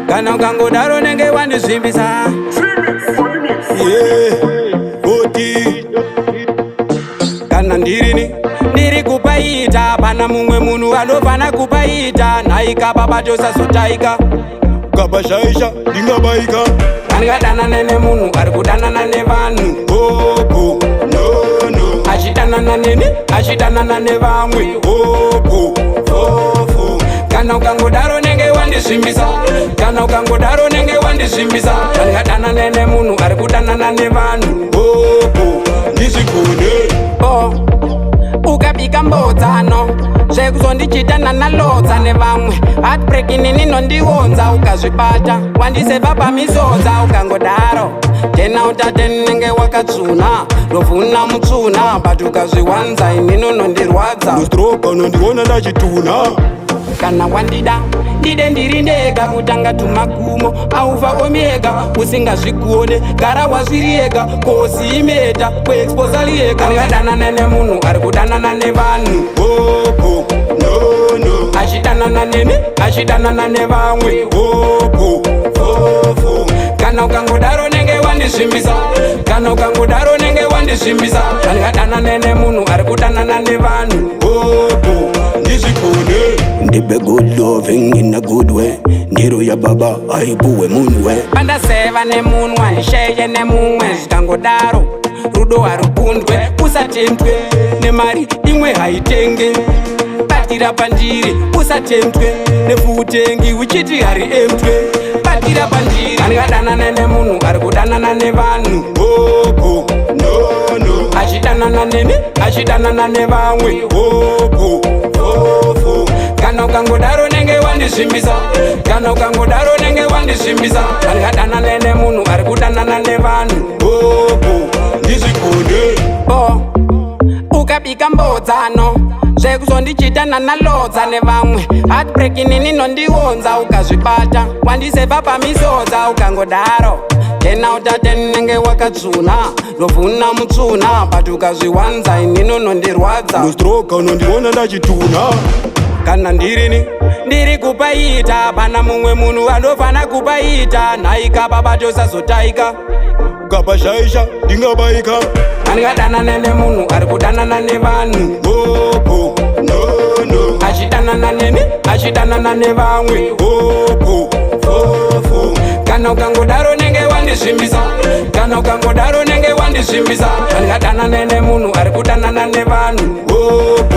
Kana ukangodaro nenge wandizvimbisa. Yeah, kuti Kana ndirini ndiri kupaita, pana mumwe munhu anofana kupaita. Nhaika baba, tosazotaika. Ukabashaisha ndingabaika. Andingadanane nemunhu ari kudanana nevanhu. Hopo no. Achidanana neni, achidanana nevamwe. Hopo fofo. Kana ukangodaro nenge wandizvimbisa. Kana ukangodaro nenge wandizvimbisa. Andingadanane nemunhu ari kudanana nevanhu. Hopo ndizvigone. Oh, ukabika mbodzano zvekuzondichita nanalodza nevamwe, heartbreak inini nondionza. Ukazvibata wandisevha pamisodza. Ukangodaro 10 out of 10 nenge wakatsvuna, ndovhuna mutsvuna, but ukazviwanza inini unondirwadza. Ndostroka, unondiona ndachituna. Kana wandida, ndide ndiri ndega. Kutanga tumagumo aufa omega. Usingazvigone, gara wazviriega. Kosimeta kuexposa liega. Ndingadanana nemunhu ari kudanana nevanhu. Hopo no. Achidanana neni, achidanana nevamwe. Hopo fofo. Kana ukangodaro nenge wandizvimbisa. Kana ukangodaro nenge wandizvimbisa. Ndingadanane nemunhu ari kudanana nevanhu. Hopo ndizvigone. Ndipe good loving in a good way. Ndiro yababa aipuwe munwe. Pandaseva nemunwa, ndisheye nemumwe. Zvikangodaro rudo harukundwe. Usatendwe nemari, imwe haitenge. Batira pandiri. Usatendwe nefuutengi uchiti hari emtwe. Batira pandiri. Andingadanane nemunhu ari kudanana nevanhu. Hopo no. Achidanana neni, achidanana nevamwe. Hopo fofo. Kana ukangodaro nenge wandizvimbisa. Kana ukangodaro nenge wandizvimbisa. Andingadanane nemunhu ari kudanana nevanhu. Hopo ndizvigone. Oh, ukabika mbodzano zvekuzondichita nanalodza nevamwe, heartbreak inini nondionza. Ukazvibata wandisevha pamisodza. Ukangodaro 10 out of 10 nenge wakatsvuna, ndovhuna mutsvuna, but ukazviwanza inini unondirwadza. Ndostroka, unondiona ndachituna. Kana ndirini ndiri kupaita, pana mumwe munhu anofana kupaita. Nhaika baba, tosazotaika. Ukabashaisha ndingabaika. Andingadanane nemunhu ari kudanana nevanhu. Hopo no. Achidanana neni, achidanana nevamwe. Hopo fofo. Kana ukangodaro nenge wandizvimbisa. Kana ukangodaro nenge wandizvimbisa. Andingadanane nemunhu ari kudanana nevanhu. Hopo.